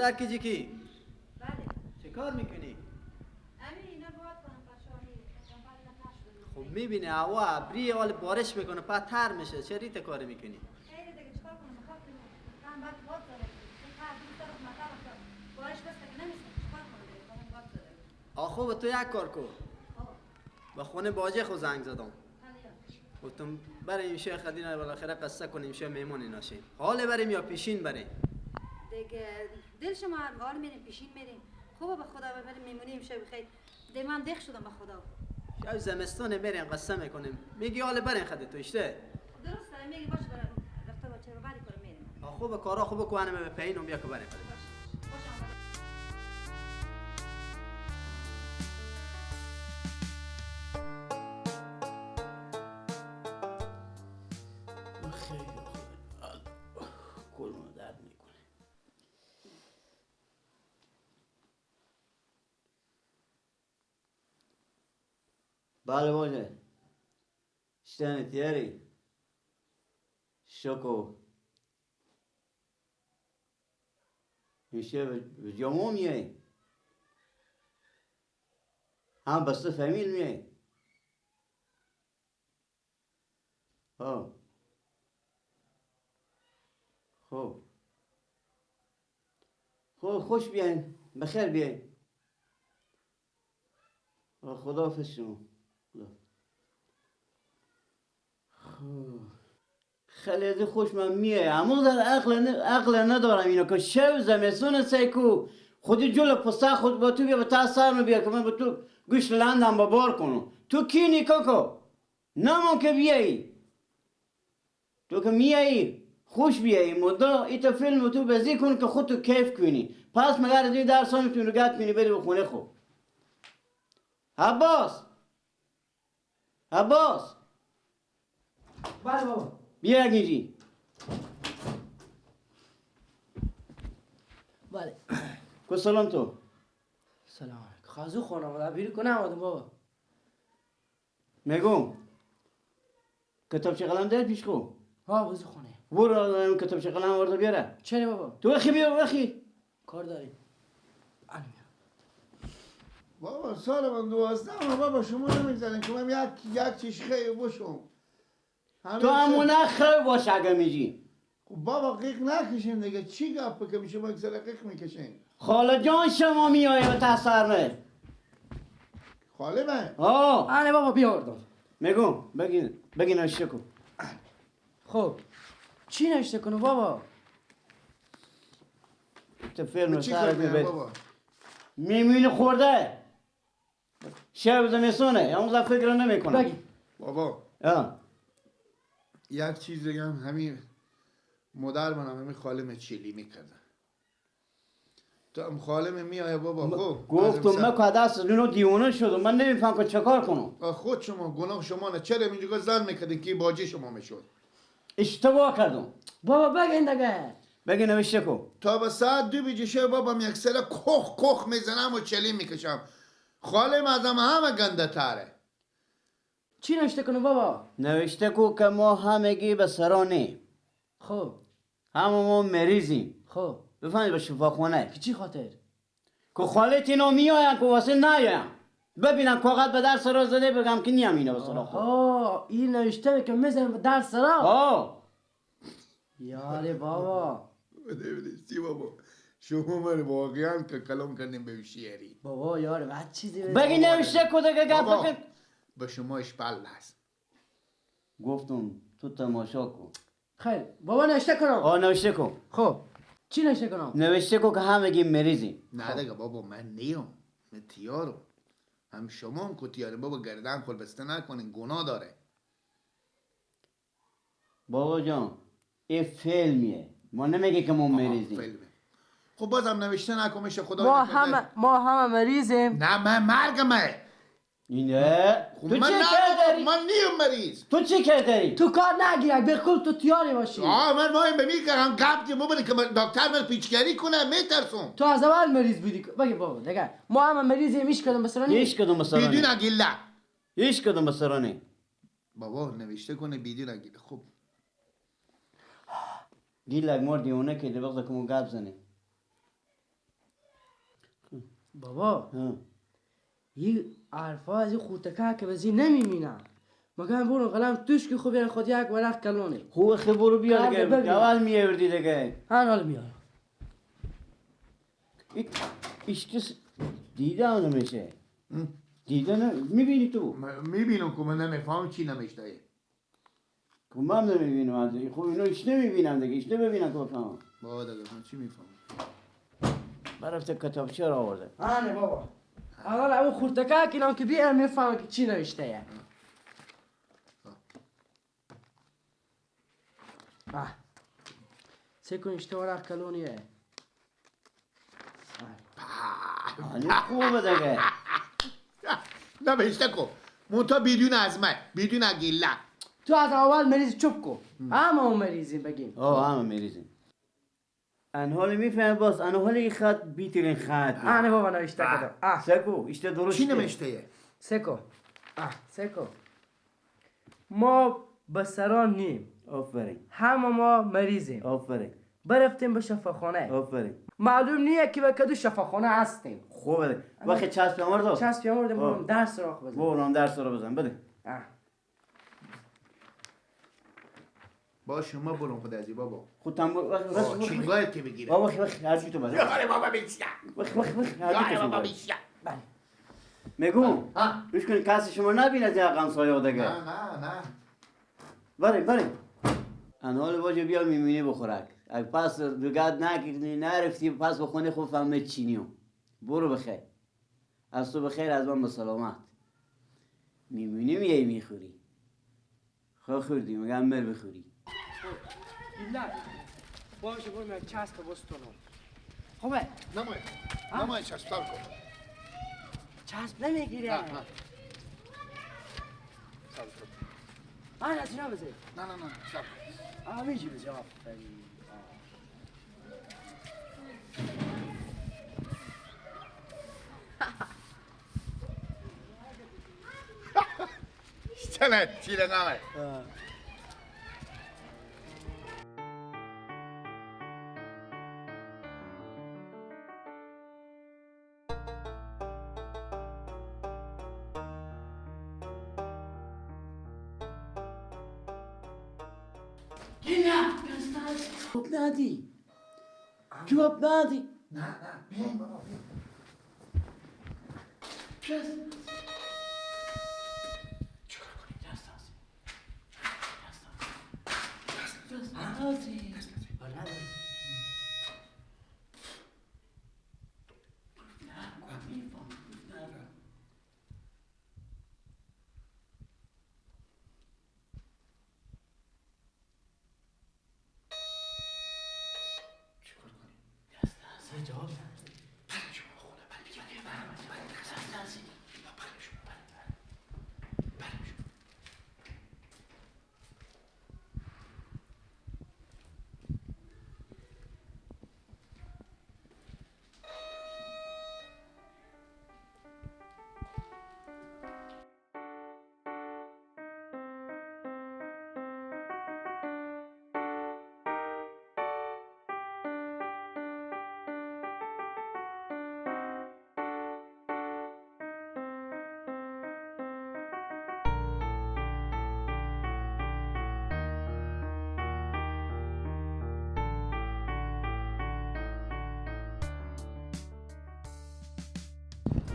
مادر کی جیکی؟ بله. چه کار میکنی؟ امین اینا باید کنم پشاهی. خب میبینی هوا ابری حال بارش میکنه پس تر میشه، چه ریت کار میکنی؟ خیلی دیگه چیکار کنم؟ بخاطر من بعد باد زده. بارش بس که نمیشه چیکار کنم دیگه؟ خودم باد زده. آخو تو یک کار کو. با خونه باجه خو زنگ زدم. گفتم بریم شیخ خدینا بالاخره قصه کنیم شه مهمون اینا شیم. حال بریم یا پیشین بریم؟ دیگه دل شما حال میریم پیشین میریم. خوبه به خدا ببریم میمونیم شب خیر. دی من دخ شدم به خدا. شب زمستون بریم قصه میکنیم. میگی حال بریم خدی تو اشته؟ درسته میگی باشه برم. رفته بچه رو بری کنم میریم. خوبه کارا خوبه کو انم به پایینم بیا که بریم. بله باشه شتن تیاری شکو میشه به جامو میای هم بسته فامیل میای ها خب خب خوش بیاین بخیر بیاین خداحافظ شما. خیلی خوش من میه اما در عقل ندارم اینو که شب زمستون سیکو خودی جلو پسته خود با تو بیا به تا سر بیا که من با تو گوش لندم با بار کنم. تو کی نیکاکو نمون که بیایی تو که میایی خوش بیایی مدا ایتا فیلم تو بزی کن که خود تو کیف کنی. پس مگر از این درس ها میتونی رو گت کنی بری به خونه. خب عباس عباس. بله بابا. بیا اینجی. بله. کو سلام تو. سلام علیکم. خازو خانم بیرون کنم آدم بابا. میگم کتابچه قلم داری پیش خو؟ ها وضو خونه. برو اون کتابچه قلم آورده بیاره. چرا بابا؟ تو اخی بیا اخی. کار داری. بابا سال من 12 بابا شما نمیگذارین که من یک چیش خیلی باشم. تو همونه خیلی باش اگه میگی. خب بابا قیق نکشین دیگه، چی گپ که میشه با یک قیق میکشین؟ خاله جان شما میای به تسرمه. خاله من؟ آه. آره بابا بیاوردم. میگم بگی نوشته کن. خب چی نوشته کنم بابا؟ تو فیلم چی کار بابا؟ میمونی خورده. شب زمستونه اون فکر نمیکنم. بگی بابا. یک چیز بگم، همین مادر منم همین خالم چلی میکردن. تو هم خالم میایه بابا. خب گفتم من که دست اینو دیوانه شدم، من نمیفهم که چه کار کنم. خود شما گناه شما نه، چرا اینجا زن میکردین که باجی شما میشد؟ اشتباه کردم بابا. بگین دیگه. بگی نوشته کن. تا به ساعت 2 بجه بابام یک سره کخ کخ میزنم و چلی میکشم. خالم ازم همه گنده تره. چی نوشته کنم بابا؟ نوشته کو که ما همگی به سرانه. خب همه ما مریضیم. خب بفهمید به شفاخونه. که چی خاطر؟ که خالت اینا میاین که واسه نیایم ببینم کاغذ به در سرا زده بگم که نیم اینا به سرا. خب آه این نوشته که میزنم به در سرا. آه یاره بابا. چی بابا شما من واقعا که کلام کردیم به شیری بابا. یاره بعد چیزی بگی نوشته کده که گپ بکن. به شما اشپل هست. گفتم تو تماشا کن. خیر بابا نوشته کنم. آه نوشته کن. خب چی نوشته کنم؟ نوشته کن که همگی مریضیم. نه دیگه بابا من نیم، من تیارم. هم شما هم که تیاره بابا، گردن خود بسته نکنین گناه داره. بابا جان این فیلمیه، ما نمیگه که ما مریضیم. فیلمه. خب بازم نوشته نکن میشه خدا. ما همه مریضیم. نه من مرگمه. اینه تو چه کردی؟ من نیم مریض. تو چه کردی؟ تو کار نگیری بالکل تو تیاری باشی. آه من وایم به میگم گپتی بابا که دکتر من پیچکاری کنه میترسم. تو از اول مریض بودی. بگی بابا دیگه ما همه مریضیم. هیچ کدوم بسرانی هیچ کدوم بسرانی بدون گله. هیچ کدوم بسرانی بابا نوشته کنه بدون گله. خب گیلک مار دیونه که بغض کمو گپ زنه. بابا یه حرفا از این خورتکه که بزی نمیمینم. مگم برو قلم توش که خوب خود یک ورق کلونه. خوب خب برو بیا دیگه. اول میاوردی دیگه. هر حال میارم. ایش دیده نمیشه. دیده میبینی تو؟ میبینم که من نمیفهم چی نمیشته. که من نمیبینم از خب اینو ایش نمیبینم دیگه. ایش نمیبینم که بفهمم. بابا دیگه من چی میفهمم؟ برفته کتابچه را آورده. آره بابا. اول اون خورتکه که اینم که بیارم میفهمم که چی نوشته. سه کن اشته ورق کلونیه. آنی خوبه دیگه. نوشته کن منتها بدون از من، بدون گله. تو از اول مریض چوب کن. همه مریضیم بگیم. همه مریضیم. انحال میفهم باز انحال این خط بیترین خط. آنه بابا نوشته کردم. سکو اشته درسته. چی نوشته؟ سکو. سکو. ما بسران نیم. آفرین. همه ما مریضیم. آفرین. برفتیم به شفاخانه. آفرین. معلوم نیه که به کدو شفاخانه هستیم. خوبه. وقتی چسب آورد. چسب آوردم برم درس را بزن. برم درس را بزن بده. با شما برم خود ازی بابا. خودم برو. چنگای که بگیره. بابا وقت هرچی تو بزن. یاره بابا بیشیا. وقت وقت هرچی تو بابا بیشیا. بله. میگم گوش کن کسی شما نبینه از همسایه‌ها دیگه. نه نه نه. بریم بریم. انحال باجه بیا میمونی بخورک. اگه پس دوگد نکردی نرفتی پس بخونه خوب فهمه چینیو. برو بخیر. از تو بخیر از من به سلامت. میمونی میای میخوری. خواه خوردی مگه مر بخوری. گیلک باشه برو یک چسب بستونم. خوبه؟ نمایه نمایه چسب سر کن. چسب نمیگیره. نه نه سر کن. آن از اینا بزن. نه نه نه سر کن. میجی بزن. آفرین. چنه چیره نمه. جواب ندی. جواب ندی. نه نه بیاین بابا بیاین. چیکار کنیم؟ دست دست. دست دست. دست.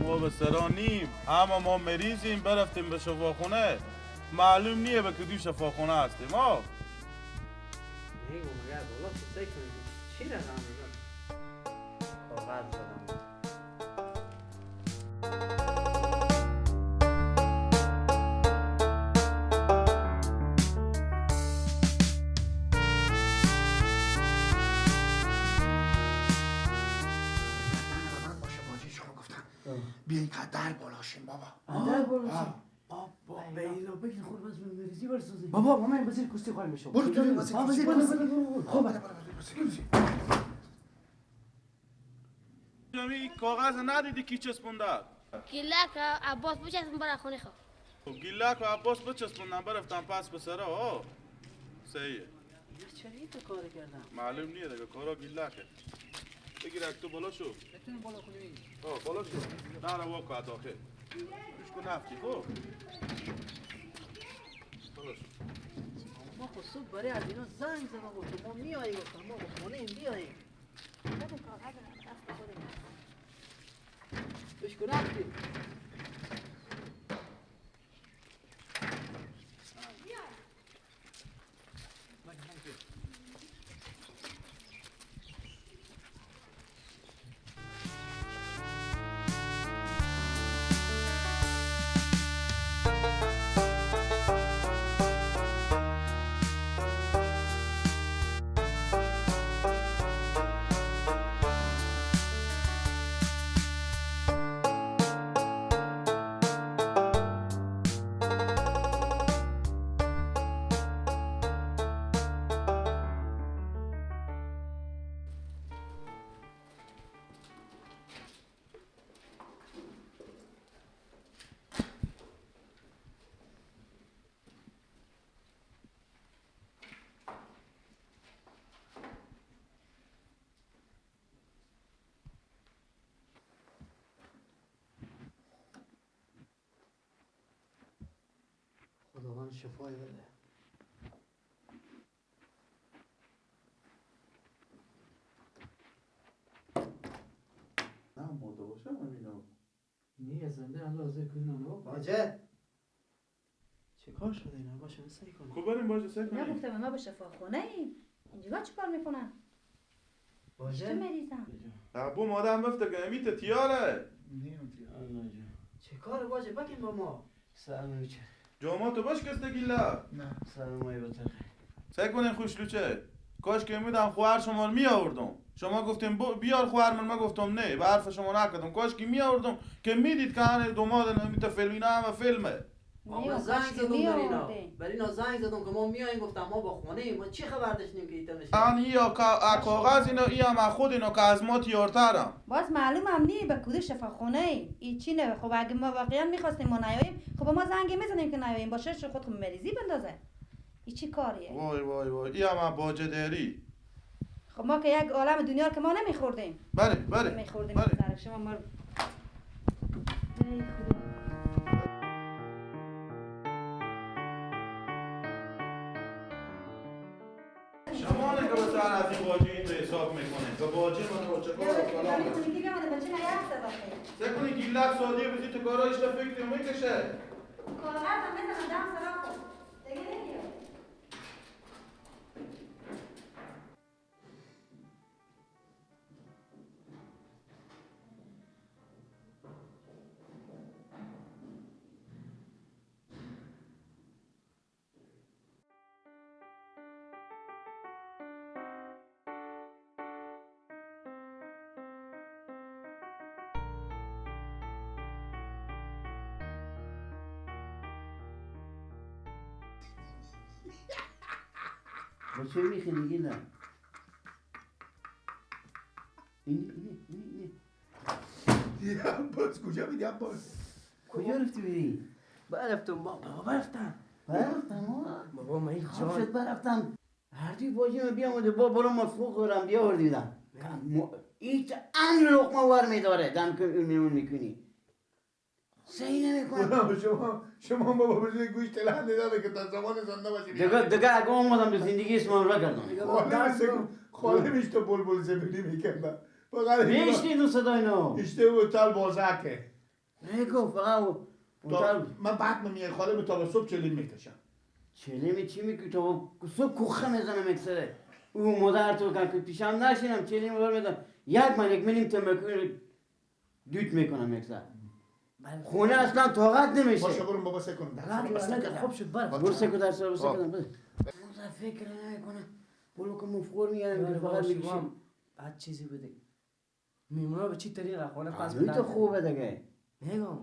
ما به سرانیم، اما ما مریضیم، برفتیم به شفاخونه. معلوم نیه به کدوم شفاخونه هستیم. آه میگم مگر بالا چه کنیم؟ چی رقم میگم؟ کاغذ زدم. بیاین که در بالاشیم بابا. در بالاشیم. بابا به اینا بگید خود بس مریضی برسازی. بابا با من وزیر کشتی خواهی میشم. برو تو وزیر کشتی. خب برو. این کاغذ ندیدی کی چسبونده؟ گیلک عباس بچسبون برای خونه خود. گیلک و عباس بچسبوندن برفتن پس به سرا. ها صحیحه. چرا این کار کردن؟ معلوم نیه دیگه کارا گیلکه. بگیر تو بالا شو. میتونیم بالا کنیم. آه بالا شو. در واقع داخل. گوش کن نفتی خب. بالا شو. ما خود صبح برای از اینا زنگ زدم گفتم ما میاییم، گفتم ما به خانه ایم بیاییم. بده کاغذ دست خودت. گوش کن نفتی. خداوند شفای بده. نه مرده باشه من اینا. نیه زنده الله کنه نو. باجه. چه کار شده اینا باشه سعی کن. خب بریم باجه سعی کنیم. نگفتم ما به شفاخونه ایم. اینجا چیکار میکنن؟ باجه چه مریضم؟ ابو مادم گفته که میت تیاره. نیم تیاره. چه کار باجه بگین با ما. سلام چه جامعه باش کس گیلا. نه سلام ای بطر. سعی کنین خوش لوچه. کاش که میدم خواهر شما رو می آوردم. شما گفتیم بیار خواهر من گفتم نه، به حرف شما نکردم. کاش که می آوردم که میدید که هن دوماد نمیت فیلم هم فیلمه. ما زنگ زدم بر اینا. بر اینا زنگ زدم که ما میایم، گفتم ما با خونه ایم، ما چی خبر داشتیم که ایتا نشه. ان یا کاغذ اینا ای هم خود اینا که از ما تیارترم. باز معلوم هم نی به کدوم شفاخونه ایم. ای چی نه. خب اگه ما واقعا میخواستیم ما نیاییم، خب ما زنگ میزنیم که نیاییم، باشه خود مریضی بندازه. ای چی کاریه؟ وای وای وای ای هم باجه داری. خب ما که یک عالم دنیا که ما نمیخوردیم. بله بله نمیخوردیم. بله. شما ما ای خدا. شما نه که به سر از این باجه این رو حساب میکنه که باجه من رو چه کار کلام سه کنی گیلک سادیه بزی تو کارا ایشتا فکر میکشه کاغذ هم بزنم دم سرا کن دیگه نمیاد. با چه میخونی گیلا؟ اینه اینه اینه اینه عباس کجا میدی عباس؟ کجا رفتی بری؟ برفتم بابا برفتم برفتم بابا من این جان شد برفتم هر دوی باجی من بیامده با برو ما فوق برم بیاوردیدم ایت ان لقمه ور میداره دم که اون میکنی صحیح نمیکنم. شما بابا بزرگ گوش تلنده داده که تا زمان زنده باشی. دیگه اگه اومدم به زندگی اسمم را کردم. خاله میش تو بلبل زبلی میکردم. فقط میشنی دو صدای اینو. اشته و تل بازکه. نگو فقط من بعد میای خاله تا صبح چلیم میکشم. چلیم چی میکی تا صبح کوخه میزنم اکثره. او مادر تو که پیشم نشینم چلیم ور میدم. یک من یک میلیم تمکن دوت میکنم اکثر. خونه اصلا طاقت نمیشه. باشه برو بابا سه کنم. خوب شد برو. برو سه کن درس رو سه کنم. مادر فکر نمیکنه. برو که مفخور میگم که فقط میگم. بعد چیزی بده. میمونا به چی طریقه خونه پس بدن. تو خوبه دیگه. میگم.